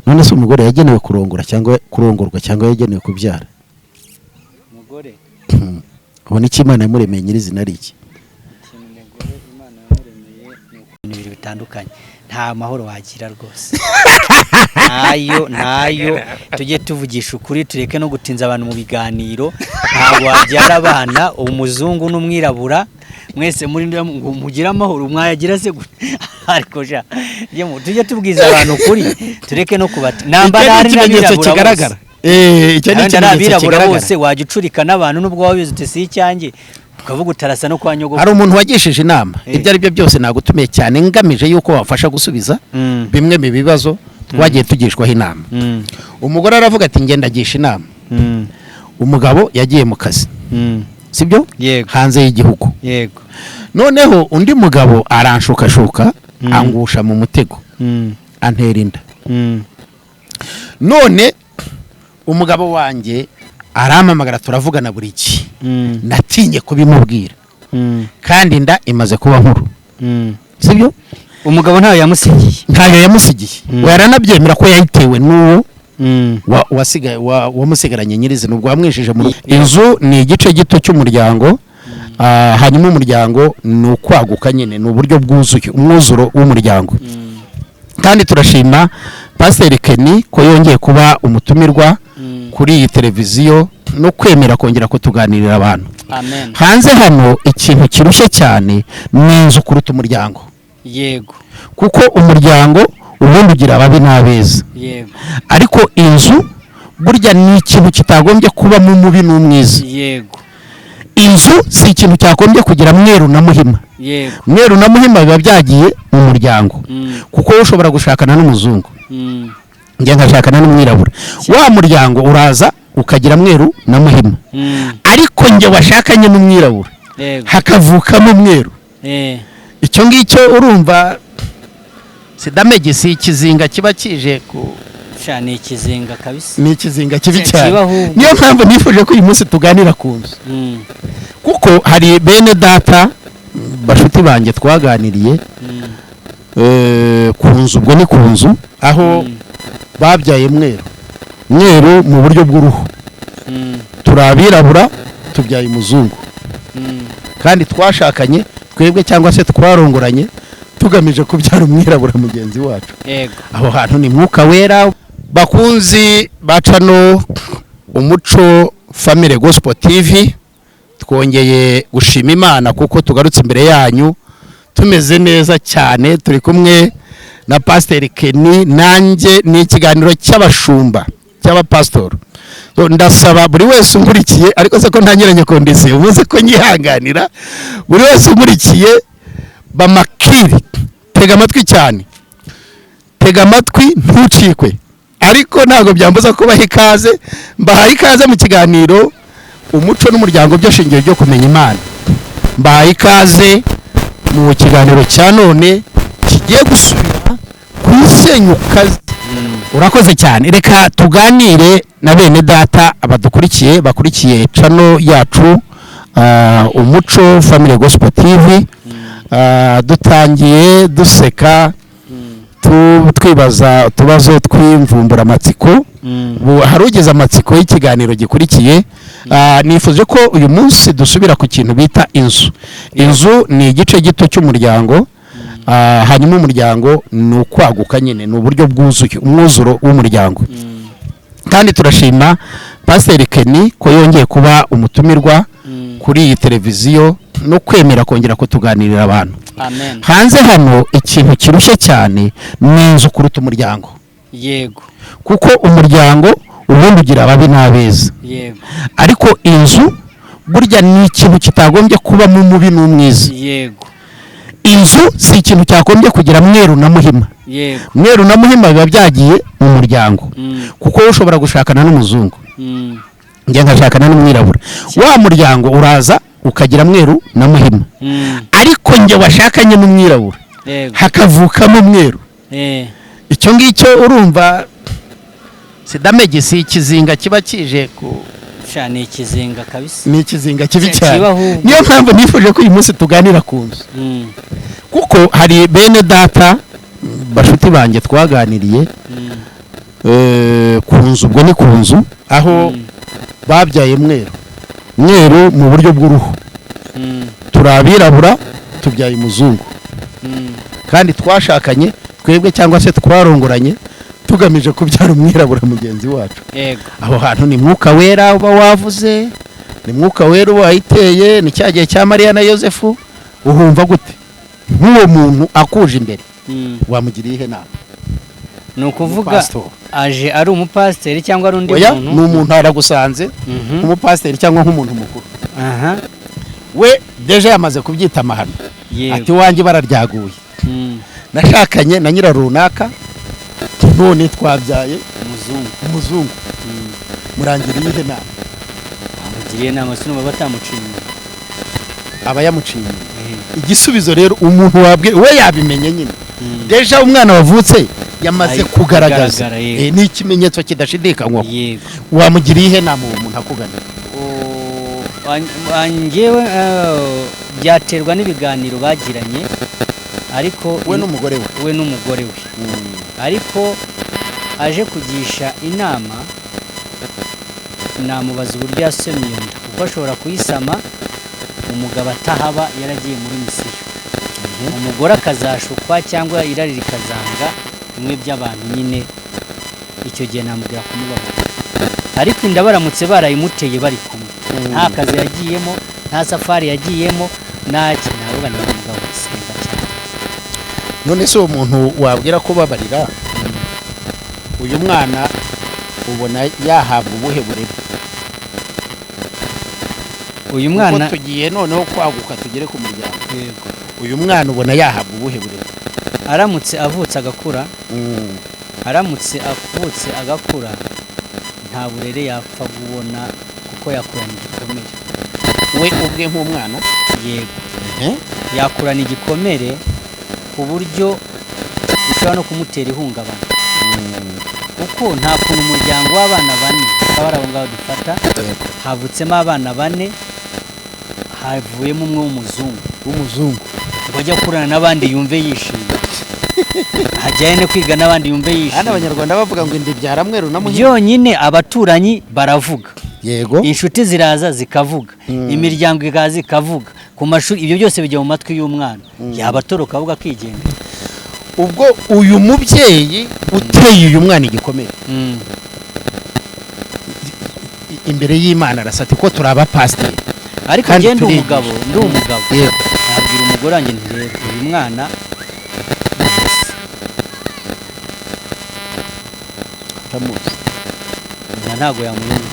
None se umugore yagenewe kurongora cyangwa kurongorwa, cyangwa yagenewe kubyara? Umugore? Ubona icyo Imana yamuremeye nyirizina ari iki? Ikintu umugore Imana yamuremeye ni ibintu bibiri bitandukanye. Nta mahoro wagira rwose, ntayo, ntayo. Tujye tuvugisha ukuri, tureke no gutinza abantu mu biganiro. Ntabwo wabyara abana, umuzungu n'umwirabura, mwese muri ngo mugire amahoro. Mwayagira se gute? Ariko ja tujye tubwiza abantu ukuri, tureke no kubata namba. Icyo ni Ari ikimenyetso n'abirabura kigaragara. bose. Icyo ni Kandi ari ikimenyetso abirabura kigaragara. bose wajya ucurika n'abantu, nubwo waba ubizi uti si icyanjye, ukavuga utarasa no kwa nyogokuru. Hari umuntu wagishije inama. Ibyo ari byo byose, nagutumiye cyane ngamije yuko wafasha gusubiza bimwe mu bibazo twagiye tugishwaho inama. Umugore aravuga ati: "Ngenda agisha inama." Umugabo yagiye mu kazi, sibyo? Yego. Hanze y'igihugu. Yego. Noneho undi mugabo aranshukashuka, angusha mu mutego, antera inda. None umugabo wanjye arampamagara, turavugana buri gihe. Natinye kubimubwira, kandi inda imaze kuba nkuru, sibyo? Umugabo ntayo yamusigiye? Ntayo yamusigiye. We yaranabyemera ko yayitewe n'uwo wamusigaranye nyirizina, ubwo wamwisheje mu rugo. Inzu ni igice gito cy'umuryango. Hanyuma umuryango ni ukwaguka nyine, ni uburyo bwuzuye, umwuzuro w'umuryango. Kandi turashima Pasiteri Kenny ko yongeye kuba umutumirwa kuri iyi televiziyo no kwemera kongera kutuganirira abantu. Amen. Hanze hano ikintu kirushye cyane ni inzu kuruta umuryango. Kuko umuryango ubundi ugira ababi n'abeza. Ariko inzu burya ni ikintu kitagombye kubamo umubi n'umwiza. Inzu si ikintu cyagombye kugira mweru na muhima. Mweru na muhima biba byagiye mu muryango. Kuko wowe ushobora gushakana n'umuzungu, njye nkashakana n'umwirabura, wa muryango uraza ukagira mweru na muhima. Ariko njye washakanye n'umwirabura, hakavukamo umweru. Icyo ngicyo urumva sidamege, si ikizinga kiba kije ku Sha, ni ikizinga kabisa. Ni ikizinga kibi cyane. Kiba ahubwo. Niyo mpamvu nifuje ko uyu munsi tuganira ku nzu, kuko hari bene data, bashuti banjye twaganiriye ku nzu. Ubwo ni ku nzu aho babyaye mweru mweru mu buryo bw'uruhu. Turi abirabura, tubyaye umuzungu, kandi twashakanye twebwe cyangwa se twarongoranye tugamije kubyara umwirabura mugenzi wacu. Aho hantu ni Mwuka Wera. Bakunzi bacano Umuco Family Gospel TV, twongeye gushima Imana kuko tugarutse imbere yanyu tumeze neza cyane. Turi kumwe na Pasiteri Kenny nanjye, ni ikiganiro cy'abashumba, cy'abapasitori. So, ndasaba buri wese unkurikiye, ariko se ko ntangiranye condition, ubuze ko nyihanganira, buri wese unkurikiye bamakiri, tega amatwi cyane, tega amatwi ntucikwe. Ariko ntabwo byambuza kubaha ikaze. Mbahaye ikaze mu kiganiro Umuco n'Umuryango byo shingiro ryo kumenya Imana. Mbahaye ikaze mu kiganiro cya none kigiye gusubira ku isenyuka. Urakoze cyane. Reka tuganire na bene data badukurikiye, bakurikiye channel yacu, Umuco Family Gospel TV. Dutangiye duseka, twibaza utubazo tw'imvumburamatsiko. Hari ugeze amatsiko y'ikiganiro gikurikiye. Nifuje ko uyu munsi dusubira ku kintu bita inzu. Inzu ni igice gito cy'umuryango. Hanyuma umuryango ni ukwaguka nyine, ni uburyo bwuzuye, umwuzuro w'umuryango. Kandi turashima Pasiteri Kenny ko yongeye kuba umutumirwa kuri iyi televiziyo no kwemera kongera kutuganirira abantu. Amen. Hanze hano ikintu kirushye cyane ni inzu kuruta umuryango. Kuko umuryango ubundi ugira ababi n'abeza. Ariko inzu burya ni ikintu kitagombye kubamo umubi n'umwiza. Inzu si ikintu cyagombye kugira mweru na muhima. Mweru na muhima biba byagiye mu muryango. Kuko wowe ushobora gushakana n'umuzungu, njye nkashakana n'umwirabura, wa muryango uraza ukagira mweru na muhima. Ariko njye washakanye n'umwirabura, hakavukamo umweru. Icyo ngicyo urumva sidamege, si ikizinga kiba kije ku Sha, ni ikizinga kabisa. Ni ikizinga kibi cyane. Kiba ahubwo. Niyo mpamvu nifuje ko uyu munsi tuganira ku nzu, kuko hari bene data, bashuti banjye twaganiriye ku nzu, ubwo ni ku nzu aho babyaye mweru mweru mu buryo bw'uruhu, turi abirabura, tubyaye umuzungu, kandi twashakanye twebwe cyangwa se twarongoranye tugamije kubyara umwirabura mugenzi wacu. Aho hantu ni Mwuka Wera uba wavuze, ni Mwuka Wera uba wayiteye, ni cya gihe cya Mariya na Yosefu. Uhumva gute nk'uwo muntu akuje imbere? Wamugiriye ihe nama? Ni ukuvuga Umupasitori. aje ari umupasiteri cyangwa ari undi Oya, muntu? ni umuntu aragusanze nk'umupasiteri cyangwa nk'umuntu mukuru. We déjà yamaze kubyita amahano, ati: "Wanjye bararyaguye, nashakanye na nyira runaka, none twabyaye umuzungu." Umuzungu. Murangiriye ihe nama? Amugiriye inama, sinumva batamuciye inyuma. Aba yamuciye inyuma. Igisubizo rero umuntu wabwe we yabimenye nyine, déjà umwana wavutse yamaze kugaragaza kugaragara, yego. Ni ikimenyetso kidashidikanywaho. Wamugiriye ihe nama uwo muntu akugana? Njyewe byaterwa n'ibiganiro bagiranye, ariko we n'umugore we. We n'umugore we. Ariko aje kugisha inama, namubaza uburyo yasomye iyo nda, kuko ashobora kuyisama umugabo atahaba, yaragiye muri misiyo, umugore akazashukwa cyangwa irari rikazanga, bimwe by'abantu nyine. Icyo gihe namubwira kumubabarira. Ariko inda baramutse barayimuteye bari kumwe, nta kazi yagiyemo, nta safari yagiyemo, nta kintu, navuga ni umugabo gusenga cyane. None se uwo muntu wabwira ko babarira uyu mwana, ubona yahabwa ubuhe burere? Uyu Kuko mwana tugiye noneho kwaguka tugere ku muryango. Uyu mwana ubona yahabwa ubuhe burere? Aramutse avutse agakura, aramutse avutse agakura, nta burere yapfa kubona, kuko yakurana igikomere. We ubwe nk'umwana? Yego, yakurana igikomere ku buryo bishobora no kumutera ihungabana, kuko nta kuntu umuryango w'abana bane, akaba ari abo ngabo dufata, havutsemo abana bane, havuyemo umwe w'umuzungu, w'umuzungu, ngo ajye akurana n'abandi yumve yishimye, ajyane no kwiga n'abandi yumve Hano yishimye. Abanyarwanda bavuga ngo inda ibyara mweru na muhima. Byonyine abaturanyi baravuga, inshuti ziraza zikavuga, imiryango ikaza ikavuga, ku mashuri, ibyo byose bijya mu matwi y'umwana, yaba atoroka avuga akigendera. Ubwo uyu mubyeyi uteye uyu mwana igikomere, imbere y'Imana arasati ko turi abapasiteri Ariko kandi njye ndi turigisha. umugabo, ndi umugabo, nabwira umugore wanjye nti: "Rero uyu mwana ni se." Atamuzi. Nyina ntabwo yamumenya.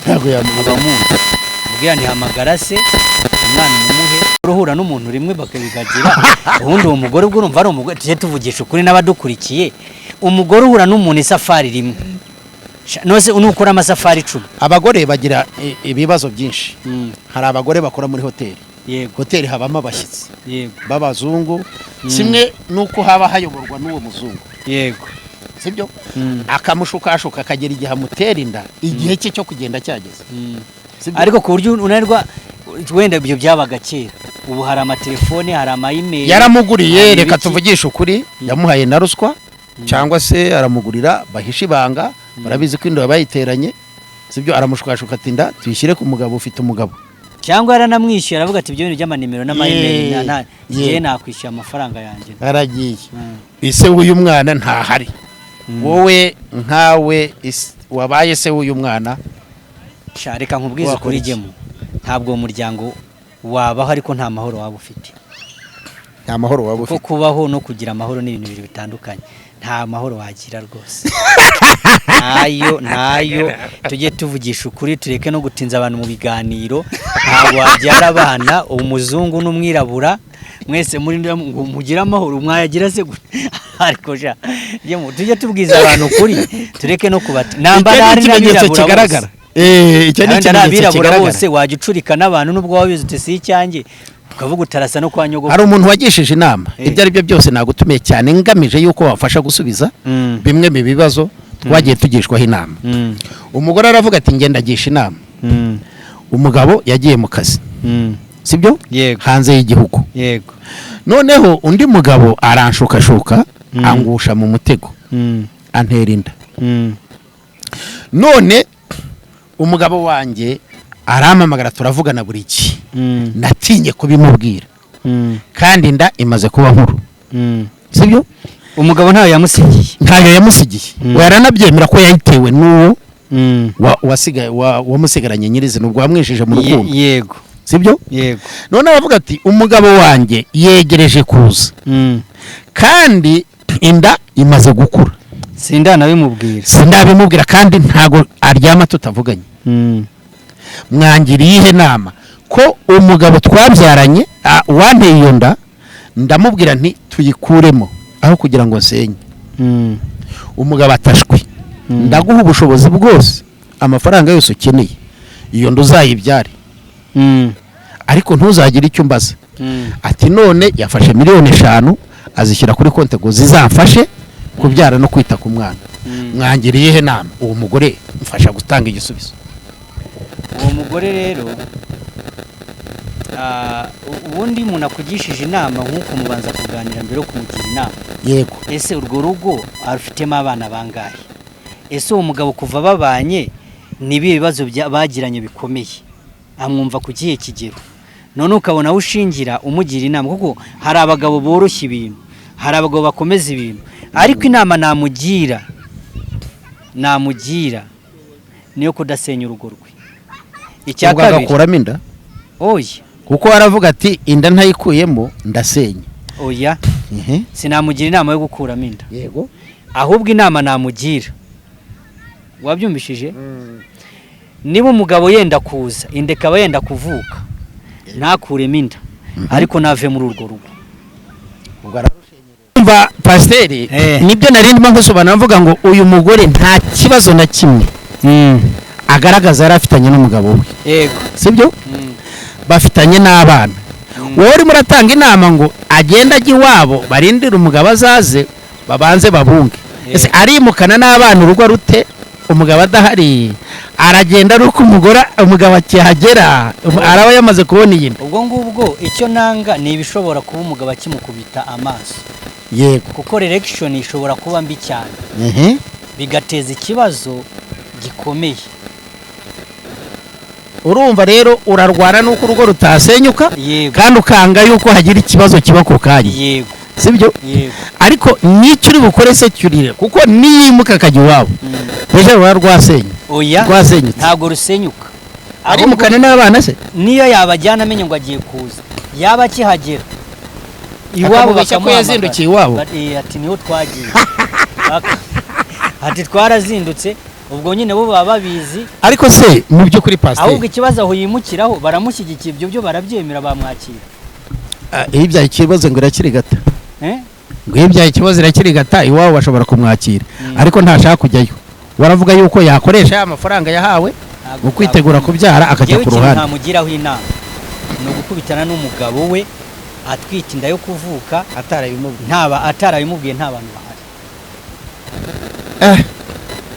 Ntabwo yamumenya. Aba amuzi. Ubwira ntihamagara se umwana umumuhe. Uruhura n'umuntu rimwe bakabigagira ubundi uwo mugore, ubwo urumva ari umugore. Tujye tuvugisha ukuri n'abadukurikiye: umugore uhura n'umuntu isafari rimwe, nose nukora amasafari 10? Abagore bagira ibibazo byinshi. Hari abagore bakora muri hoteli. Hoteli habamo abashyitsi b'abazungu, kimwe n'uko haba hayoborwa n'uwo muzungu, sibyo? Akamushukashuka akagera igihe amutera inda, igihe cye cyo kugenda cyageze, sibyo? Ariko ku buryo unanirwa, wenda ibyo byabaga kera, ubu hari amatelefone, hari ama email, Yaramuguriye, hari reka ibiki. tuvugishe ukuri, yamuhaye na ruswa cyangwa se aramugurira, bahisha ibanga, barabizi ko inda bayiteranye, sibyo? Aramushukashuka ati: "Inda tuyishyire ku mugabo, ufite umugabo." Cyangwa yaranamwishyuye, aravuga ati: "Ibyo bintu by'amanimero n'ama email, njyewe nakwishyuye amafaranga yanjye." Aragiye, ise w'uyu mwana ntahari. Wowe nkawe wabaye se w'uyu mwana, Sha, reka nkubwize wakora ukuri iki? Gemo, ntabwo uwo muryango wabaho, ariko nta mahoro waba ufite. Nta mahoro waba Kuko ufite. kubaho no kugira amahoro ni ibintu bibiri bitandukanye. Nta mahoro wagira rwose, ntayo, ntayo. Tujye tuvugisha ukuri, tureke no gutinza abantu mu biganiro. Ntabwo wabyara abana umuzungu n'umwirabura mwese muri ngo mugire amahoro. Mwayagira se gute? Ariko ja tujye tubwiza abantu ukuri, tureke no kubata namba. Icyo ni Ari ikimenyetso n'abirabura bose. kigaragara. Icyo ni Kandi ari ikimenyetso abirabura kigaragara. bose, wajya ucurika n'abantu nubwo waba ubizi uti si icyanjye, ukavuga utarasa no kwa nyogokuru. Hari umuntu wagishije inama. Ibyo ari byo byose nagutumiye cyane ngamije yuko wafasha gusubiza bimwe mu bibazo twagiye tugishwaho inama. Umugore aravuga ati: "Ngenda agisha inama, umugabo yagiye mu kazi, sibyo, Yego. hanze y'igihugu, Yego. noneho undi mugabo aranshukashuka." Angusha mu mutego, antera inda. None umugabo wanjye arampamagara turavugana buri gihe, natinye kubimubwira kandi inda imaze kuba nkuru, sibyo? Umugabo ntayo yamusigiye. Ntayo yamusigiye. We yaranabyemera ko yayitewe n'uwo wamusigaranye nyirizina, ubwo wamwisheje mu rukundo. Yego. Sibyo? Yego. None aravuga ati umugabo wanjye yegereje kuza kandi inda imaze gukura, sindanabimubwira. Sindabimubwira kandi ntago aryama tutavuganye. Mwangiriye iyihe nama ko umugabo twabyaranye, wanteye iyo nda, ndamubwira nti tuyikuremo aho kugira ngo nsenye. Umugabo atashwe, ndaguha ubushobozi bwose, amafaranga yose ukeneye, iyo nda uzayibyare, ariko ntuzagire icyo umbaza. Ati none yafashe 5 miliyoni azishyira kuri konti ngo zizamfashe kubyara no kwita ku mwana. Mwangiriye iyihe nama? Uwo mugore mfasha gutanga igisubizo. Uwo mugore rero, ubundi umuntu akugishije inama nk'uko mubanza kuganira mbere yo kumugira inama. Yego. Ese urwo rugo arufitemo abana bangahe? Ese uwo mugabo kuva babanye ni ibihe bibazo bagiranye bikomeye? Amwumva ku kihe kigero? None ukabona aho ushingira umugira inama, kuko hari abagabo boroshya ibintu, hari abagabo bakomeza ibintu. Ariko inama namugira niyo kudasenya urugo rwe. Icya Ubwo kabiri, agakuramo inda? Oya. Kuko aravuga ati inda ntayikuyemo ndasenya. Oya, sinamugira inama yo gukuramo inda. Yego. Ahubwo inama namugira, wabyumvishije, niba umugabo yenda kuza, inda ikaba yenda kuvuka, ntakuremo inda, ariko nave muri urwo rugo. Umva pasiteri, nibyo nari ndimo nkusobanura mvuga ngo uyu mugore nta kibazo na kimwe agaragaza yari afitanye n'umugabo we. Yego. Sibyo? Bafitanye n'abana. Wowe urimo uratanga inama ngo agende ajye iwabo, barindire umugabo azaze, babanze babunge. Ese arimukana n'abana urugo rute umugabo adahari? Aragenda ari uko umugore, umugabo akihagera, araba yamaze kubona iyi nda? Ubwo ngubwo icyo nanga ni ibishobora kuba umugabo akimukubita amaso, kuko reaction ishobora kuba mbi cyane, bigateza ikibazo gikomeye. Urumva rero urarwana n'uko urugo rutasenyuka, Yego. kandi ukanga yuko hagira ikibazo kiba ku kanya. Yego. Sibyo? Yego. Ariko n'icyo uri bukore se cyurire, kuko niyimuka akajya iwabo, ejo ruba rwasenye. Oya. Rwasenyutse. Ntabwo rusenyuka. Arimukane n'abana se? Niyo yabajyana amenye ngo agiye kuza, yaba akihagera iwabo Akamubeshya ko bakamuhamagara. yazindukiye iwabo. Ati niho twagiye. Ati twarazindutse. Ubwo nyine bo baba babizi. Ariko se mu by'ukuri, Ahubwo pasiteri, ikibazo aho yimukiraho baramushyigikiye, ibyo byo barabyemera, bamwakira? Iyo ibyaye ikibazo ngo irakirigata. Eh? Ngo iyo ibyaye ikibazo irakirigata, iwabo bashobora kumwakira, ariko ntashaka kujyayo. Waravuga yuko yakoresha ya mafaranga yahawe Ntabwo mu kwitegura kubyara, akajya Njyewe ku ikintu ruhande. ntamugiraho inama ni ugukubitana n'umugabo we atwite inda yo kuvuka Atarabimubwiye. ntaba atarabimubwiye, nta bantu bahari.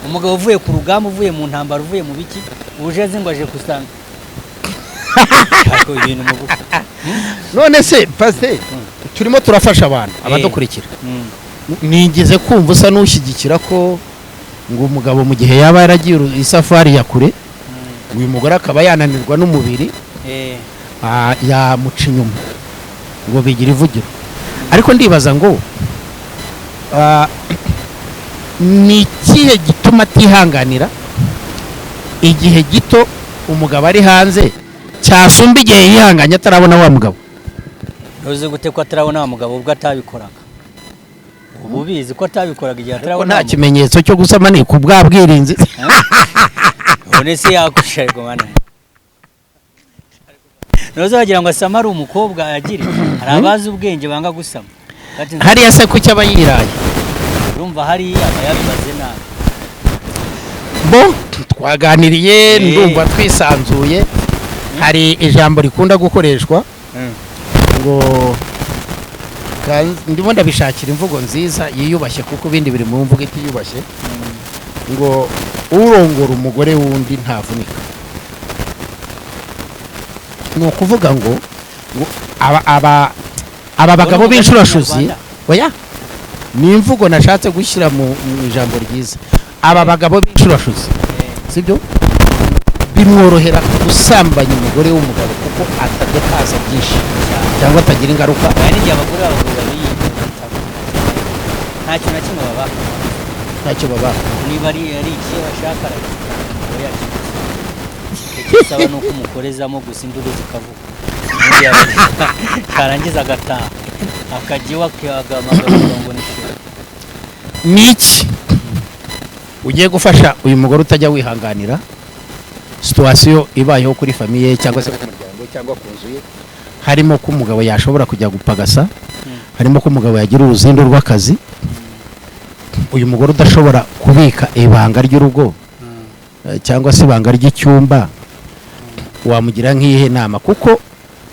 Umugabo uvuye ku rugamba, uvuye mu ntambara, uvuye mu biki, uje azi ngo aje gusanga ariko ibintu mu bukwe. None se pasiteri, turimo turafasha abantu abadukurikira, nigeze kumva usa n'ushyigikira ko ngo umugabo mu gihe yaba yaragiye isafari ya kure, uyu mugore akaba yananirwa n'umubiri, yamuca inyuma, ngo bigira ivugiro. Ariko ndibaza ngo ni ikihe gituma atihanganira igihe gito umugabo ari hanze cyasumba igihe yihanganye atarabona wa mugabo? Ntuzi gute ko atarabona wa mugabo ubwo atabikoraga? Ubu ubizi ko atabikoraga igihe Ariko atarabona nta wa mugabo. kimenyetso cyo gusama, ni ku bwa bwirinzi. None se yakusha? Ariko mana, ntuzi wagira ngo asama ari umukobwa agire. Hari abazi ubwenge banga gusama. Ati, Hariya se kuki aba yiraye? Urumva hariya aba yabibaze nabi. Bo twaganiriye, ndumva twisanzuye. Hari ijambo rikunda gukoreshwa ngo ndimo ndabishakira imvugo nziza yiyubashye, kuko ibindi biri mu mvugo itiyubashye, ngo urongora umugore w'undi ntavunika. Ni ukuvuga ngo aba bagabo Urumva b'inshurashuzi Kinyarwanda? Oya. Ni imvugo nashatse gushyira mu ijambo ryiza. Aba bagabo b'inshurashuzi, sibyo, bimworohera gusambanya umugore w'umugabo kuko atadekaza byinshi cyangwa atagira ingaruka. Hari n'igihe abagore b'abagabo babiyitaho, nta kintu na kimwe babaha. Ntacyo babaha. Niba ari ikiyo bashaka aragitanga, umugore yakiguze. Icyo usaba ni uko umukorezamo gusa, induru zikavuga. Ubundi yarangiza agataha, akajya iwe, agahamagara umurongo n'ishuri. Ni iki ugiye gufasha uyu mugore utajya wihanganira situation ibayeho kuri famille cyangwa se ku muryango cyangwa ku nzu ye, harimo ko umugabo yashobora kujya gupagasa, harimo ko umugabo yagira uruzindu rw'akazi? Uyu mugore udashobora kubika ibanga ry'urugo cyangwa se ibanga ry'icyumba, wamugira nk'iyihe nama? Kuko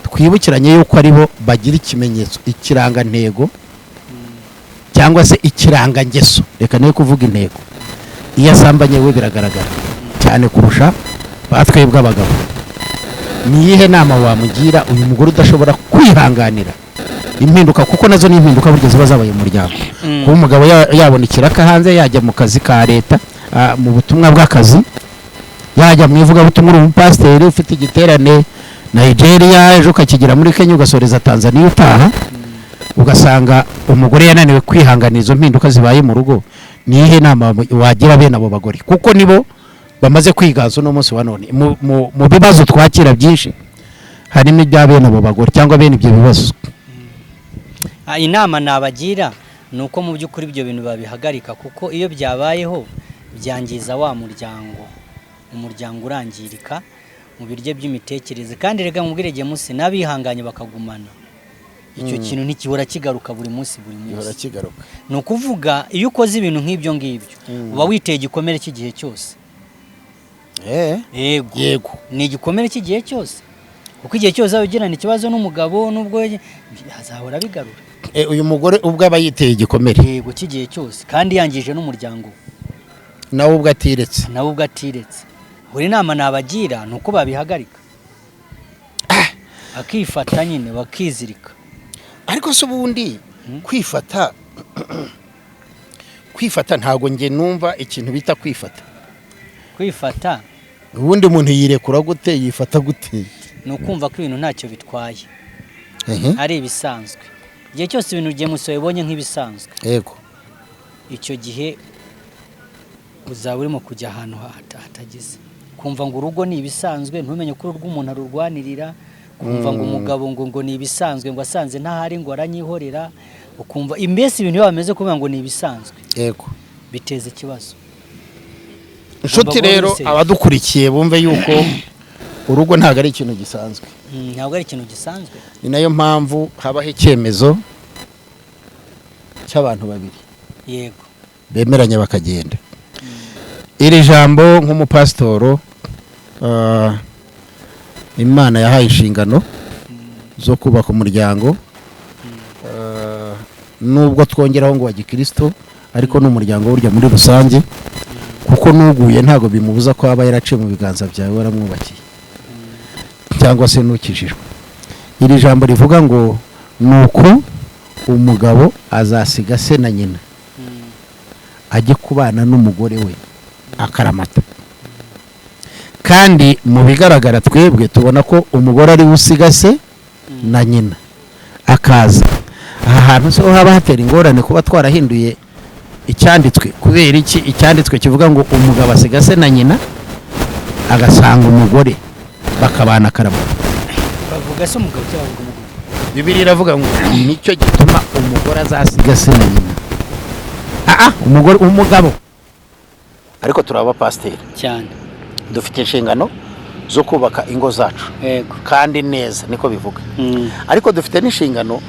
twibukiranye yuko aribo bagira ikimenyetso, ikirangantego cyangwa se ikirangangeso, reka niyo kuvuga intego. Iyo asambanye we biragaragara cyane kurusha ba twebwe abagabo. Ni iyihe nama wamugira uyu mugore udashobora kwihanganira impinduka? Kuko nazo ni impinduka burya ziba zabaye mu muryango, kuba umugabo yabona ikiraka hanze, yajya mu kazi ka leta, mu butumwa bw'akazi, yajya mu ivugabutumwa, uri umupasiteri ufite igiterane Nigeria, ejo ukakigira muri Kenya, ugasoreza Tanzania utaha, ugasanga umugore yananiwe kwihanganira izo mpinduka zibaye mu rugo. Ni iyihe nama wagira bene abo bagore? Kuko nibo bamaze kwiganza uno munsi wa none mu bibazo twakira byinshi, harimo ibya bene abo bagore cyangwa bene ibyo bibazo. Inama nabagira ni uko mu by'ukuri ibyo bintu babihagarika, kuko iyo byabayeho byangiza wa muryango, umuryango urangirika mu biryo by'imitekerereze. Kandi rega mubwire munsi n'abihanganye bakagumana, icyo kintu ntikihora kigaruka buri munsi buri munsi. Kigaruka. Ni ukuvuga iyo ukoze ibintu nk'ibyo ngibyo, uba witeye igikomere cy'igihe cyose. Yego. Yego. Ni igikomere cy'igihe cyose, kuko igihe cyose uzaba ugirana ikibazo n'umugabo, n'ubwo azahora abigarura. Uyu mugore ubwo aba yiteye igikomere. Yego, cy'igihe cyose, kandi yangije n'umuryango we. Nawe ubwo atiretse. Nawe ubwo atiretse. Buri nama nabagira ni uko babihagarika, bakifata nyine, bakizirika. Ariko se ubundi kwifata, ntabwo njye numva ikintu bita kwifata. Kwifata? Ubundi umuntu yirekura gute, yifata gute? Ni ukumva ko ibintu ntacyo bitwaye, ari ibisanzwe. Igihe cyose ibintu ugiye musohoye ubonye nk'ibisanzwe, icyo gihe uzaba urimo kujya ahantu hatageze. Kumva ngo urugo ni ibisanzwe, ntumenye ko urugo umuntu arurwanirira. Kumva ngo umugabo ngo ni ibisanzwe, ngo asanze ntahari ngo aranyihorera, ukumva mbese ibintu iyo bameze kuvuga ngo ni ibisanzwe, biteza ikibazo. Inshuti Ugomba rero, guhora uri abadukurikiye bumve yuko urugo ntabwo ari ikintu gisanzwe. Ntabwo ari ikintu gisanzwe. Ni nayo mpamvu habaho icyemezo cy'abantu babiri bemeranya bakagenda. Iri jambo nk'umupasitoro, Imana yahaye inshingano zo kubaka umuryango, nubwo twongeraho ngo wa gikristo, ariko ni umuryango burya muri rusange, kuko nuguye ntabwo bimubuza ko aba yaraciye mu biganza byawe waramwubakiye, cyangwa se nukijijwe. Iri jambo rivuga ngo nuko umugabo azasiga se na nyina, ajye kubana n'umugore we akaramata. Kandi mu bigaragara twebwe tubona ko umugore ari we usiga se na nyina akaza aha hantu. Se ho haba hatera ingorane kuba twarahinduye icyanditswe? Kubera iki icyanditswe kivuga ngo umugabo asiga se na nyina agasanga umugore bakabana akaramata? Bavuga se umugabo cyangwa bavuga umugore? Bibiliya iravuga ngo nicyo gituma umugore azasiga se na nyina. Umugore, umugabo. Ariko turi abapasiteri, cyane. dufite inshingano zo kubaka ingo zacu kandi neza, niko bivuga. Ariko dufite n'inshingano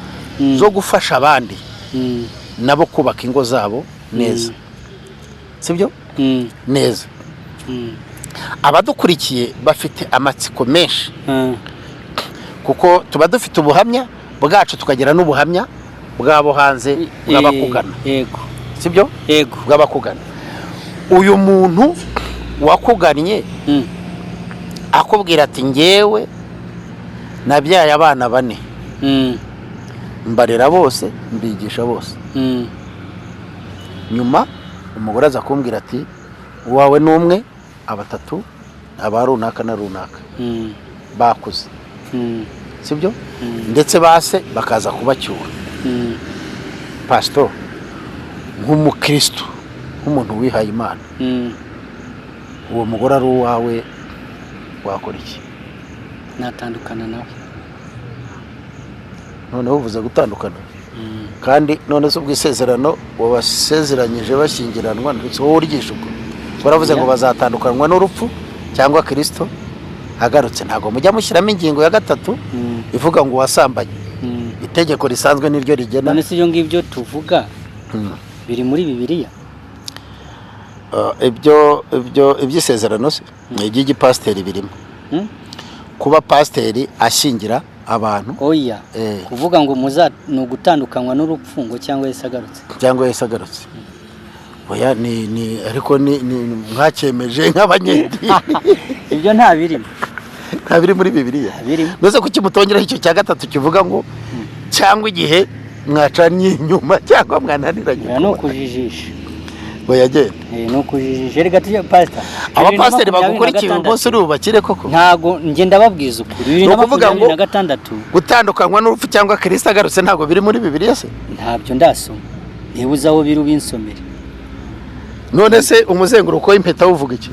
zo gufasha abandi nabo kubaka ingo zabo neza, sibyo? Neza. Abadukurikiye bafite amatsiko menshi, kuko tuba dufite ubuhamya bwacu, tukagira n'ubuhamya bw'abo hanze, bw'abakugana. Sibyo? Yego. Bw'abakugana. Uyu muntu wakugannye akubwira ati: "Ngewe nabyaye abana bane, mbarera bose, mbigisha bose." Nyuma umugore aza kumbwira ati uwawe ni umwe, abatatu aba runaka na runaka bakuze, sibyo? Ndetse base bakaza kubacyura. Pastor, nk'umukristo, nk'umuntu wihaye Imana, uwo mugore ari uwawe, wakora iki? Natandukana nawe. Noneho uvuze gutandukana, kandi none se ubwo isezerano wabasezeranyije bashyingiranwa, ndetse wowe uryigisha, ubwo baravuze ngo bazatandukanwa n'urupfu cyangwa Kirisito agarutse, ntabwo mujya mushyiramo ingingo ya gatatu ivuga ngo wasambanye? Itegeko risanzwe niryo rigena. None se ibyo ngibyo tuvuga biri muri Bibiliya? Ibyo iby'isezerano se ni iby'igipasiteri birimo? Kuba pasiteri ashyingira abantu? Oya. Kuvuga ngo muza ni ugutandukanywa n'urupfu ngo cyangwa Yesu agarutse. Cyangwa Yesu agarutse, oya, ni ariko ni mwacyemeje nk'abanyedini. Ibyo nta birimo. Nta biri muri Bibiliya? Nta birimo. Mbese kuki mutongeraho icyo cya gatatu kivuga ngo cyangwa igihe mwacanye inyuma cyangwa mwananiranye? Oya, ni ukujijisha. Ngo yagenda. Ni ukujijisha. Reka tujye, pastor. Abapasiteri bagukurikiye bose uri bubakire koko? Ntago njye ndababwiza ukuri, bibiri Ni na ukuvuga ngo 26. Gutandukanywa n'urupfu cyangwa Kirisito agarutse ntabwo biri muri Bibiliya se? Ntabyo ndasoma. Niba uzi aho biri ubinsomere. None se umuzenguruko w'impeta wuvuga iki?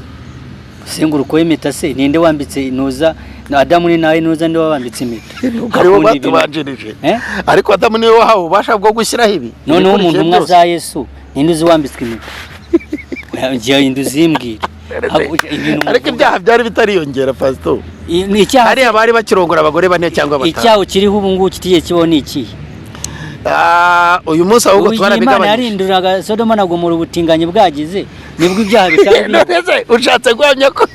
Umuzenguruko w'impeta se ninde wambitse intuza na Adamu? Ni nawe ntuza, ninde wabambitse impeta? Aribo Akunda ibintu. batubanjirije. Eh? Ariko Adamu niwe wahawe ububasha bwo gushyiraho ibi Noneho ibikurikiye umuntu umwe byose. aza Yesu, ninde uzi wambitswe impeta? Oya, njye uzimbwira. Ibintu Ariko muvuga. ibyaha byari bitariyongera, pastor. Ni icyaha. Hariya bari bakirongora abagore bane cyangwa batanu. Icyaha kiriho ubu ngubu kitigeze kibaho ni ikihe? Ah, uyu munsi ahubwo Ubu igihe Imana twarabigabanyije. yarinduraga Sodoma na Gomora, ubutinganyi bwagize, nibwo ibyaha bitari. None se ushatse guhamya ko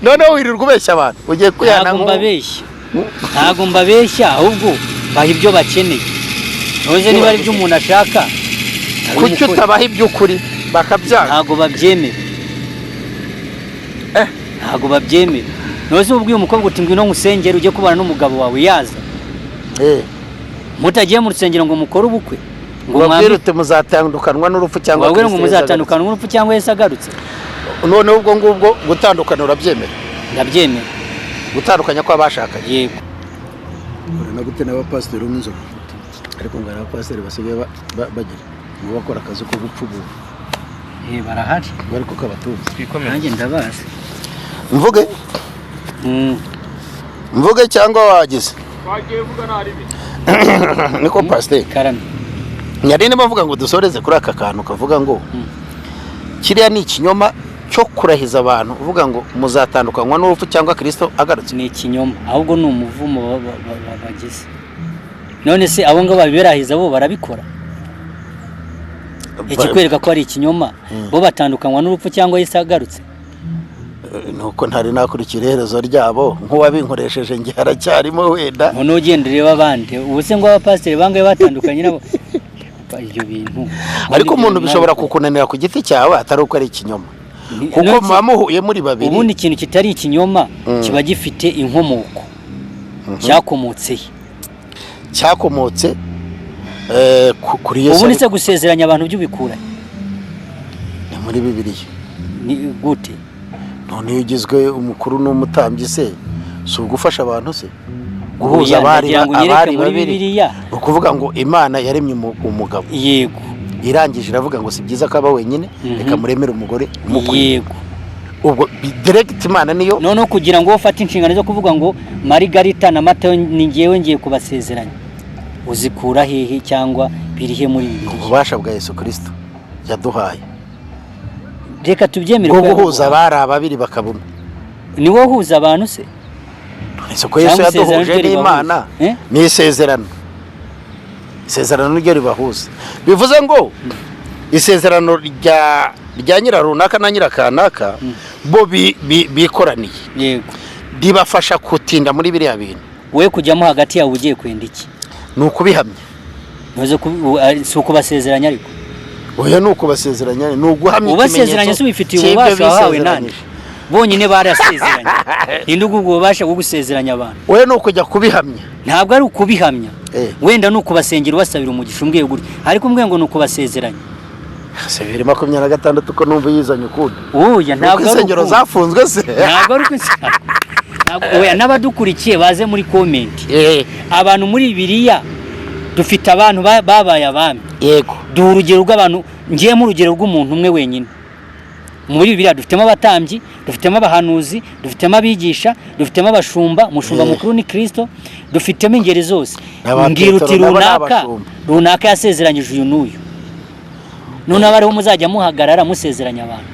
noneho wirirwa ubeshya abantu ugiye kwihana? Ntabwo mbabeshya, ntabwo mbabeshya, ahubwo baha ibyo bakeneye. Ntuze niba ari ibyo umuntu ashaka Kuki abimukore. utabaha iby'ukuri bakabyanga? Ntabwo babyemera, ntabwo babyemera. Ntuze ubwiye umukobwa uti ngwino ngusengere ujye kubana n'umugabo wawe, yaza mutagiye mu rusengero ngo mukore ubukwe ngo Ubabwire mwambike uti muzatandukanwa n'urupfu cyangwa wabwire ngo Kristo Yesu muzatandukana n'urupfu cyangwa Yesu agarutse. agarutse. Noneho ubwo ngubwo gutandukana urabyemera? Ndabyemera. Gutandukanya kw'abashakanye? Yego. Na gute n'abapasiteri b'inzoga, ariko ngo hari abapasiteri basigaye bagira ngo bakora akazi ko gupfubura. Barahari. Bari ko kabatunze. Twikomeze. Nanjye ndabazi. Mvuge? Mvuge cyangwa wagize? Twagiye, vuga nta ribi. Niko, pasiteri. Karame. Nyari niba mvuga ngo dusoreze kuri aka kantu kavuga ngo kiriya ni ikinyoma cyo kurahiza abantu uvuga ngo muzatandukanywa n'urupfu cyangwa Kirisito agarutse. Ni ikinyoma, ahubwo ni umuvumo bagize. None se abo ngabo babiberahiza bo barabikora? Ikikwereka ko ari ikinyoma, bo batandukanywa n'urupfu cyangwa Yesu agarutse? Nuko ntari nakurikira iherezo ryabo, nk'uwabinkoresheje njye haracyarimo wenda. Noneho ugenda ureba abandi. Ubu se ngo abapasiteri bangahe batandukanye nabo? Ibyo bintu Ariko umuntu bishobora kukunanira ku giti cyawe, atari uko ari ikinyoma, kuko muba muhuye muri babiri. Ubundi ikintu kitari ikinyoma kiba gifite inkomoko, cyakomotse he? Cyakomotse kuri Yesu. Ubundi se gusezeranya abantu by'ubikura? Ni muri Bibiliya. Ni gute? None iyo ugizwe umukuru n'umutambyi se, si ugufasha abantu se guhuza Oya, abari ndagira ngo unyereke abari muri babiri? Bibiliya. Ni ukuvuga ngo Imana yaremye umugabo, irangije iravuga ngo si byiza ko aba wenyine, reka muremere umugore umukwiye. Ubwo direct Imana niyo. Noneho kugira ngo ufate inshingano zo kuvuga ngo Marigarita na Matayo ni ngewe ngiye kubasezeranya, uzikura hehe cyangwa birihe muri Bibiliya? Ububasha bwa Yesu Kirisito yaduhaye Reka tubyemere bwo ko guhuza abari ababiri bakaba umwe. Ni wowe uhuza abantu se? Ese ko Yesu Cyangwa isezerano yaduhuje ryo ribahuza? n'Imana? Eh? Ni isezerano, isezerano niryo ribahuza. Bivuze ngo isezerano rya nyirarunaka na nyirakanaka bo bikoraniye ribafasha gutinda muri biriya bintu. Wowe kujyamo hagati yawe ugiye kwenda iki? Ni ukubihamya. Ntuze si ukubasezeranya ariko. Oya, ni ukubasezeranya, ni uguhamya. Ubasezeranya se ubifitiye cy'ibyo ububasha wahawe nande? bisezeranyije. Bonyine barasezeranye. Ninde uguha ububasha bwo gusezeranya abantu? Oya, ni ukujya kubihamya. Ntabwo ari ukubihamya. Eh. Wenda ni ukubasengera ubasabira umugisha, umbwiye gutya, ariko umbwiye ngo ni ukubasezeranya. Se 2026 ko numva yizanye ukundi. Oya, ntabwo ari insengero ukundi. Zafunzwe se? Ntabwo ari uko oya, n'abadukurikiye baze muri comment. Abantu muri Bibiliya, dufite abantu babaye abami. Duha urugero rw'abantu, ngiyemo urugero rw'umuntu umwe wenyine muri Bibiliya. Dufitemo abatambyi, dufitemo abahanuzi, dufitemo abigisha, dufitemo abashumba. Umushumba mukuru ni Kirisito. Dufitemo ingeri zose. N'aba Mbwira uti Petero nabo ni runaka abashumba. runaka yasezeranyije uyu n'uyu, none aba ariho muzajya muhagarara musezeranya abantu.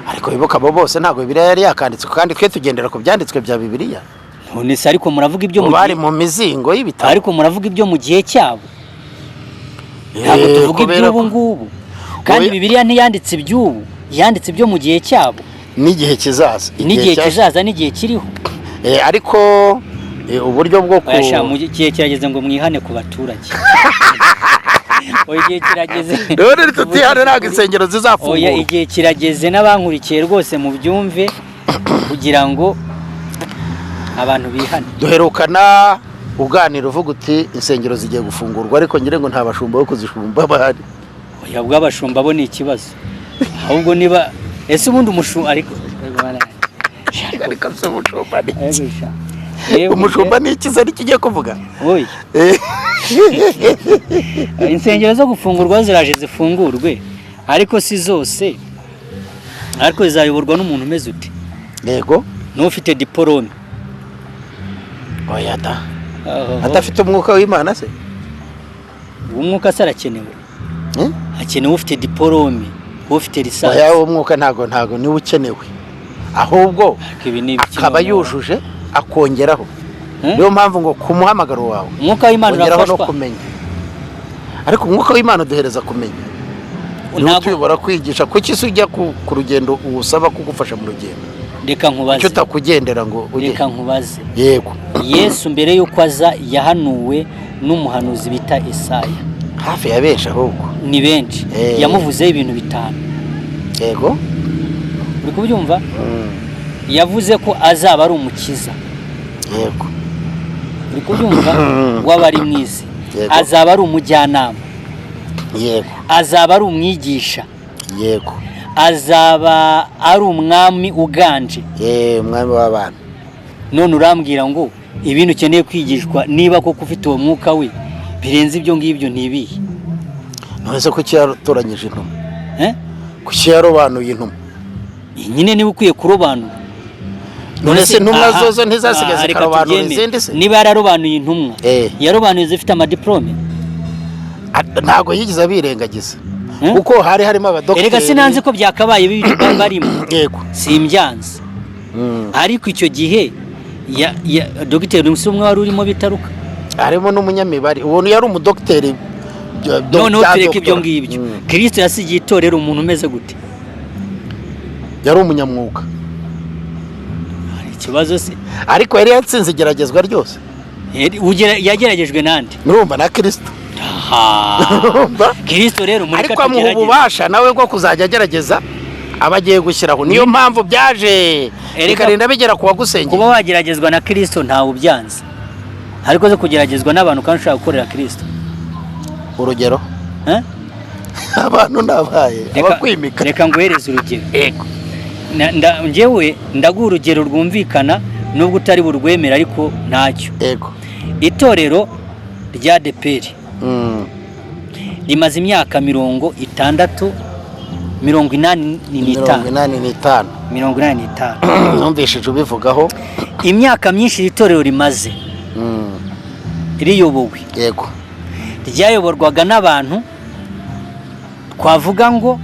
Ariko wibuka, abo bose ntabwo Bibiliya yari yakanditswe, kandi twe tugendera ku byanditswe bya Bibiliya. None se ariko muravuga ibyo mu Bari gihe mu mizingo y'ibitabo. Ariko muravuga ibyo mu gihe cyabo, ntabwo tuvuga Kubera iby'ubu ngubu. Kandi Oya. Bibiliya ntiyanditse iby'ubu, yanditse ibyo mu gihe cyabo. N'igihe kizaza. N'igihe kizaza, n'igihe kiriho. Ariko uburyo bwo ku Oya sha, mu gihe kirageze ngo mwihane ku baturage. Oya, igihe kirageze. Rero tutihane, ntabwo insengero Oya, zizafungurwa. igihe kirageze, n'abankurikiye rwose mubyumve, kugira ngo abantu bihane. Duherukana uganira uvuga uti insengero zigiye gufungurwa, ariko ngira ngo nta bashumba bo kuzishumba bahari. Oya, bw'abashumba bo ni ikibazo ahubwo. Niba ese ubundi umushumba, ariko Ariko se umushumba ni iki? Ariko sha, yewe, Umushumba ni iki se nicyo ugiye kuvuga? Oya. Insengero zo gufungurwa ziraje zifungurwe, ariko si zose. Ariko zizayoborwa n'umuntu umeze ute? N'ufite diporome? Oya da, adafite umwuka w'Imana se? Umwuka se arakenewe? Eh? Hakenewe ufite diporome, ufite licence. Oya, uwo mwuka ntago niwe ukenewe, ahubwo Ariko ibi ni ibiki akaba noneho? yujuje, akongeraho. Eh? Niyo mpamvu ngo ku muhamagaro wawe Umwuka w'Imana ongeraho no urafashwa. kumenya. Ariko umwuka w'Imana uduhereza kumenya, niwe utuyobora kwigisha. Kuki se ujya ku rugendo uwusaba kugufasha mu rugendo? Reka nkubaze. Kuki utakugendera ngo ujye? Reka nkubaze. Yego. Yesu mbere y'uko aza yahanuwe n'umuhanuzi bita Isaya. Hafi ya benshi ahubwo. Ni benshi. Yamuvuzeho ibintu bitanu. Uri kubyumva? Yavuze ko azaba ari umukiza. Uri kubyumva? W'abari mu isi. Yego. Azaba ari umujyanama. Azaba ari umwigisha. Azaba ari umwami uganje. Umwami w'abana. None urambwira ngo ibintu ukeneye kwigishwa, niba koko ufite uwo mwuka we, birenze ibyo ngibyo ni ibihe? None se kuki yatoranyije intumwa? Eh? Kuki yarobanuye intumwa? Nyine niba ukwiye kurobanura. None se intumwa Aha, zozo ntizasigaye aha, reka zikarobanura tubyemere. izindi se? Niba yararobanuye intumwa, yarobanuye izifite amadiporome? Ntabwo yigeze abirengagiza, Eh? kuko hari harimo abadogiteri. Erega sinanze ko byakabaye biri barimo. Simbyanze. Ariko icyo gihe ya dogiteri si umwe wari urimo bitaruka? Harimo n'umunyamibare, ubuntu yari umudogiteri Noneho bya tureke ibyo doctora. ngibyo. Kirisito yasigiye itorero umuntu umeze gute? Yari umunyamwuga. Hari ikibazo se? Ariko yari yatsinze igeragezwa ryose. Yageragejwe nande? Murumva, na Kirisito. Aha. Urumva? Kirisito rero mureke Ariko amuha atugerageze. ububasha nawe bwo kuzajya agerageza aba agiye gushyiraho. Niyo mpamvu byaje bikarinda bigera ku wagusengeye. Kuba wageragezwa na Kirisito ntawe ubyanze, ariko zo kugeragezwa n'abantu kandi ushobora gukorera Kirisito. Urugero? Eh? Abantu nabaye abakwimika. Reka nguhereze urugero. Njyewe ndaguha urugero rwumvikana, nubwo utari burwemere, ariko ntacyo. Itorero rya ADEPR rimaze imyaka 60, 85. 85. 85. Numvishije ubivugaho. Imyaka myinshi iri torero rimaze riyobowe, ryayoborwaga n'abantu twavuga ngo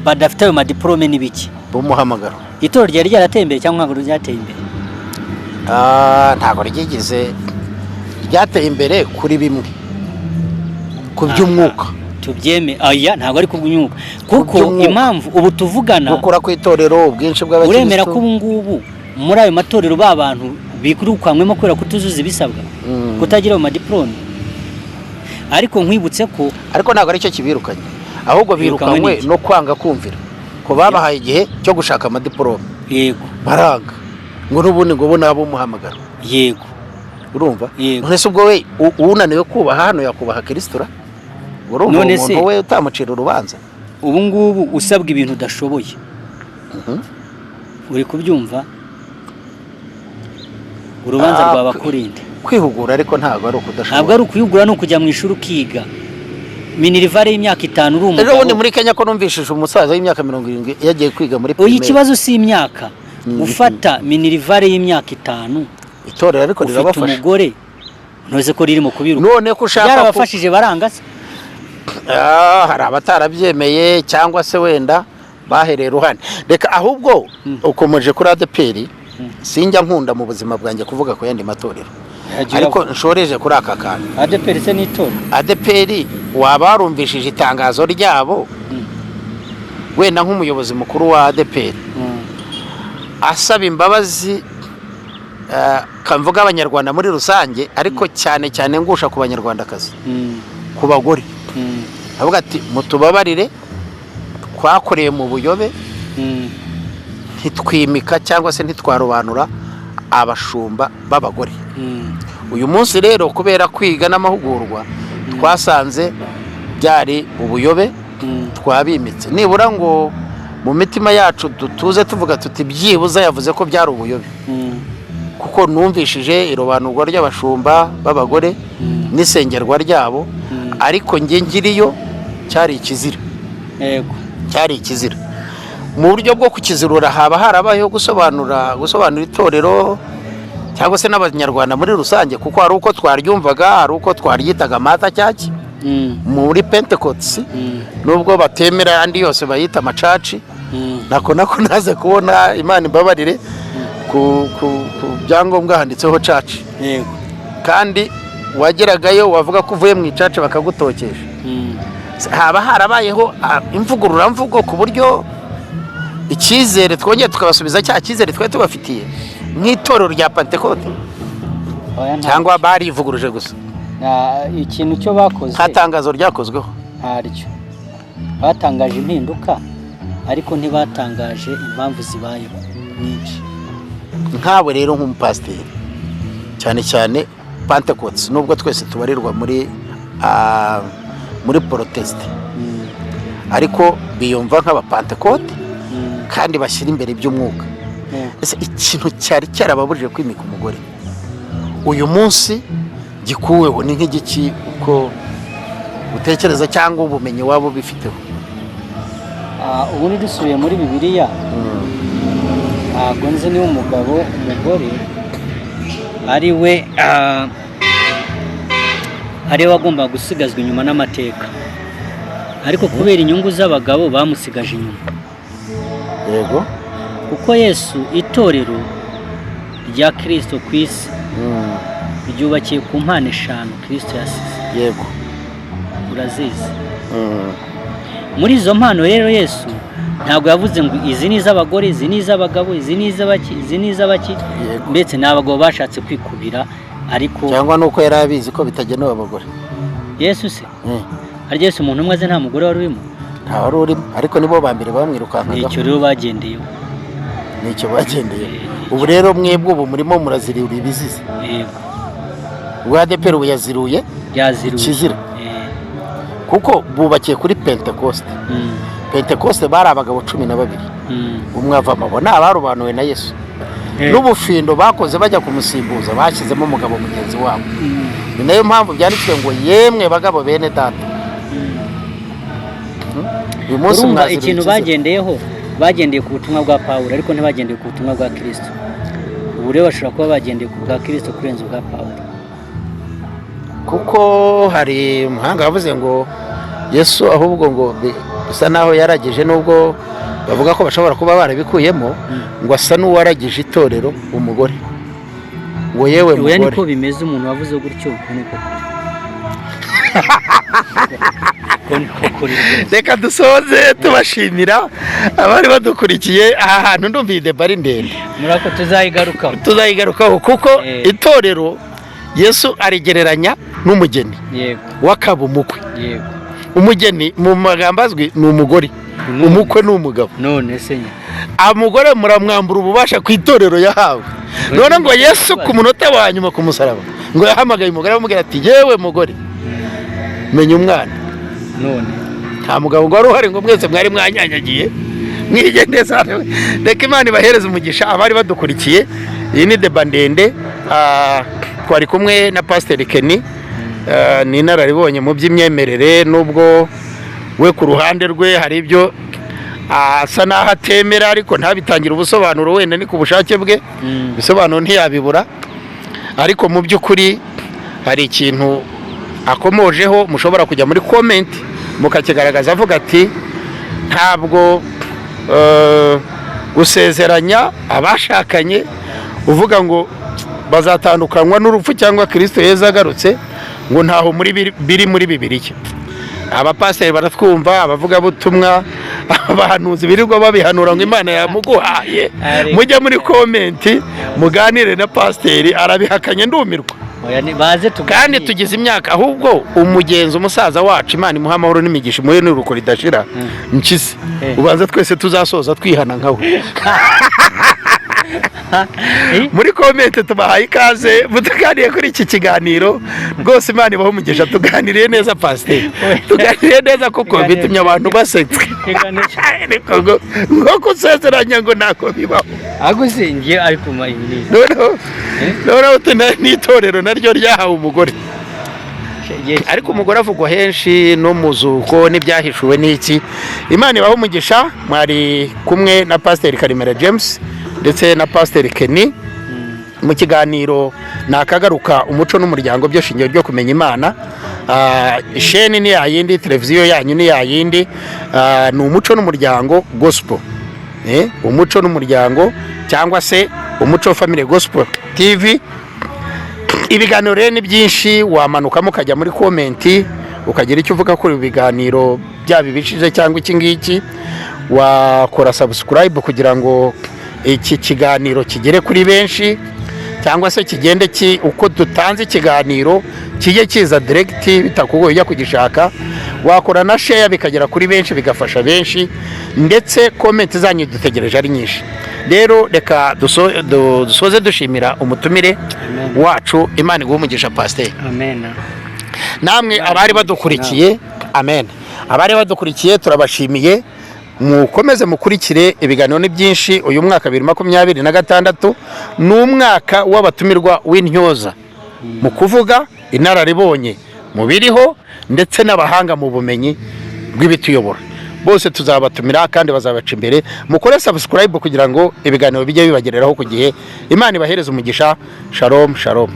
badafite ayo madiporome n'ibiki. B'umuhamagaro. Itorero ryari ryarateye imbere cyangwa ntabwo ryateye imbere? Ah, ntabwo ryigeze ryateye imbere kuri bimwe, ku by'umwuka. Tubyeme, aya ntabwo ari kubw'umwuka, kuko By'umwuka. impamvu ubu tuvugana, Gukura ku itorero, ubwinshi uremera ko bw'abakirisitu. ubu ngubu muri ayo matorero ba bantu birukanywemo kubera kutuzuza ibisabwa, kutagira ayo madiporome? Ariko nkwibutse ko Ariko ntabwo aricyo kibirukanye, ahubwo Birukanwe birukanwe n'iki? no kwanga kumvira, ko babahaye igihe cyo gushaka amadiporome, baranga, ngo n'ubundi ngo bo nabo umuhamagaro. Urumva? Yego. None se ubwo we unaniwe kubaha hano yakubaha Kirisito? Urumva None uwo se- muntu we utamucira urubanza? Ubu ngubu usabwa ibintu udashoboye, uri kubyumva? Urubanza rwaba kurinde. Kwihugura ariko ntabwo ari ukudashobora. Ntabwo ari ukwihugura, ni ukujya mu ishuri ukiga minerval y'imyaka 5 uri Ejo umugabo. bundi muri Kenya ko numvishije umusaza w'imyaka 70 yagiye kwiga muri Oya, primaire. ikibazo si imyaka. Ufata minerval y'imyaka 5, Itorero ariko ufite rirabafasha. umugore, ntuzi ko ririmo kubiruka. None ko ushaka Byarabafashije baranga se? Hari abatarabyemeye cyangwa se wenda bahereye ruhande. Reka ahubwo ukomeje kuri ADEPR. Sinjya nkunda mu buzima bwanjye kuvuga ku yandi matorero, ariko nshoreje kuri aka kantu. ADEPR se n'itorero? ADEPR, waba warumvishije itangazo ryabo, wenda nk'umuyobozi mukuru wa ADEPR asaba imbabazi, kamvuga Abanyarwanda muri rusange, ariko cyane cyane ngusha ku Banyarwandakazi, ku bagore, avuga ati: "Mutubabarire, twakoreye mu buyobe, ntitwimika cyangwa se ntitwarobanura abashumba b'abagore. Uyu munsi rero kubera kwiga n'amahugurwa twasanze byari ubuyobe, twabimitse." Nibura ngo mu mitima yacu dutuze tuvuga tuti: "Byibuze yavuze ko byari ubuyobe," kuko numvishije irobanurwa ry'abashumba b'abagore n'isengerwa ryabo, ariko njye ngiriyo cyari ikizira. Cyari ikizira. Mu buryo bwo kukizirura, haba harabayeho gusobanura itorero cyangwa se n'Abanyarwanda muri rusange, kuko hari uko twaryumvaga, hari uko twaryitaga mother church muri Pentecost, nubwo batemera andi yose bayita ama church. Nako naze kubona, Imana imbabarire, ku byangombwa handitseho church, kandi wageragayo wavuga ko uvuye mu i church bakagutokesha. Haba harabayeho imvugururamvugo ku buryo icyizere twongeye tukabasubiza cya cyizere twari tubafitiye nk'itorero rya Pantekote, Oya, cyangwa barivuguruje gusa? Ikintu cyo bakoze, Nta tangazo ryakozweho? Ntaryo. Batangaje impinduka, ariko ntibatangaje impamvu zibayeho nyinshi. Nkawe rero nk'umupasiteri, cyane cyane Pentecote, nubwo twese tubarirwa muri proteste, ariko biyumva nk'Abapantekote kandi bashyira imbere iby'umwuka, ese ikintu cyari cyarababujije kwimika umugore uyu munsi gikuweho ni nk'igiki, uko utekereza cyangwa ubumenyi waba ubifiteho? Ubundi dusubiye muri Bibiliya, ntabwo nzi niba umugabo umugore ari we wagombaga gusigazwa inyuma n'amateka, ariko kubera inyungu z'abagabo bamusigaje inyuma. Kuko Yesu, itorero rya Kirisito ku isi ryubakiye ku mpano eshanu Kirisito yasize. Urazizi? Muri izo mpano rero, Yesu ntabwo yavuze ngo izi ni iz'abagore, izi ni iz'abagabo, izi ni iz'abaki, izi ni iz'abaki. Ndetse n'abagabo bashatse kwikubira, ariko Cyangwa nuko yari abizi ko bitagenewe abagore. Yesu se? Harya Yesu umuntu umwe aze nta mugore wari urimo? Nta wari urimo, ariko nibo ba mbere bamwirukankagaho. Nicyo rero bagendeyeho. Nicyo bagendeye. Ubu rero mwebwe ubu murimo murazirura ibizize. Yego. Ubwo ADEPR ubu yaziruye Yaziruye. ikizira, kuko bubakiye kuri Pentecoste. Pentecoste bari abagabo 12, umwe avamo. Abo ni abarobanuwe na Yesu. N'ubufindo bakoze bajya kumusimbuza, bashyizemo umugabo mugenzi wabo. Ni nayo mpamvu byanditswe ngo: "Yemwe bagabo bene data, uyu munsi Urumva, mwaziruye ikintu ikizira." bagendeyeho, bagendeye ku butumwa bwa Pawulo, ariko ntibagendeye ku butumwa bwa Kirisito. Ubu rero bashobora kuba bagendeye ku bwa Kirisito kurenza ubwa Pawulo. Kuko hari umuhanga wavuze ngo Yesu ahubwo ngo bisa naho yaragije, nubwo bavuga ko bashobora kuba barabikuyemo, ngo asa n'uwaragije itorero umugore, ngo: "Yewe Oya, niko mugore." bimeze. Umuntu wavuze gutyo, uko niko kuri, uko niko kuri rwose. Reka dusoze tubashimira abari badukurikiye. Aha hantu ndumva iyi débat ari ndende. Murako tuzayigarukaho. Tuzayigarukaho, kuko itorero Yesu arigereranya n'umugeni wakaba umukwe. Umugeni mu magambo azwi ni umugore, umukwe ni umugabo. None se nyine? Umugore muramwambura ububasha ku itorero yahawe. None ngo Yesu ku munota wa nyuma ku musaraba ngo yahamagaye umugore, aramubwira ati: "Yewe mugore, menya umwana." None Nta mugabo ngo wari uhari, ngo mwese mwari mwanyanyagiye mwigendeza. Reka Imana ibahereze umugisha abari badukurikiye. Iyi ni débat ndende. Twari kumwe na Pasiteri Kenny. Ni inararibonye mu by'imyemerere, nubwo we ku ruhande rwe hari ibyo asa n'aho atemera, ariko ntabitangire ubusobanuro, wenda ni ku bushake bwe, ibisobanuro ntiyabibura. Ariko mu by'ukuri hari ikintu akomojeho mushobora kujya muri comment mukakigaragaza, avuga ati ntabwo gusezeranya abashakanye uvuga ngo bazatandukanywa n'urupfu cyangwa Kirisito Yezu agarutse, ngo ntaho muri biri muri Bibiliya. Abapasiteri baratwumva, abavugabutumwa, abahanuzi birirwa babihanura ngo Imana yamuguhaye, mujye muri comment muganire na pasiteri, arabihakanye ndumirwa. Oya, baze Kandi tuganire. Tugize imyaka, ahubwo umugenzi umusaza wacu, Imana imuha amahoro n'imigisha, imuhe n'uruko ridashira, Mpyisi, ubanza twese tuzasoza twihana nkawe. Muri comment tubahaye ikaze, mutuganiye kuri iki kiganiro rwose. Imana ibahe umugisha, tuganiriye neza pasiteri, tuganiriye neza kuko bitumye abantu baseka. Ariko ngo gusezeranya ngo ntako bibaho. Ahubwo se ngiye ariko ma ibi Noneho n'itorero naryo ryahawe umugore, ariko umugore avugwa henshi no mu zuko n'ibyahishuwe n'iki. Imana ibahe umugisha. Mwari kumwe na Pasiteri Karemera James ndetse na Pasiteri Kenny mu kiganiro Nakagaruka, umuco n'umuryango byo shingiro ryo kumenya Imana. Isheni ni yayindi, televiziyo yanyu ni yayindi. Ni Umuco n'Umuryango Gospel. Umuco n'Umuryango cyangwa se Umuco Family Gospel TV. Ibiganiro rero ni byinshi, wamanukamo ukajya muri comment ukagira icyo uvuga kuri ibi biganiro, byaba ibishize cyangwa iki ngiki. Wakora subscribe kugira ngo iki kiganiro kigere kuri benshi, cyangwa se kigende uko dutanze ikiganiro kijye kiza direct bitakugoye ujya kugishaka. Wakora na share bikagera kuri benshi, bigafasha benshi, ndetse comment zanyu dutegereje ari nyinshi. Rero reka dusoze dushimira umutumire wacu. Imana iguhe umugisha, pasiteri. Amen. Namwe abari badukurikiye, amen. Abari badukurikiye turabashimiye, mukomeze mukurikire, ibiganiro ni byinshi. Uyu mwaka 2026 ni umwaka w'abatumirwa w'intyoza mu kuvuga, inararibonye mu biriho, ndetse n'abahanga mu bumenyi bw'ibituyobora. Bose tuzabatumira kandi bazabaca imbere. Mukore subscribe kugira ngo ibiganiro bijye bibagereraho ku gihe. Imana ibahereze umugisha. Shalom, shalom.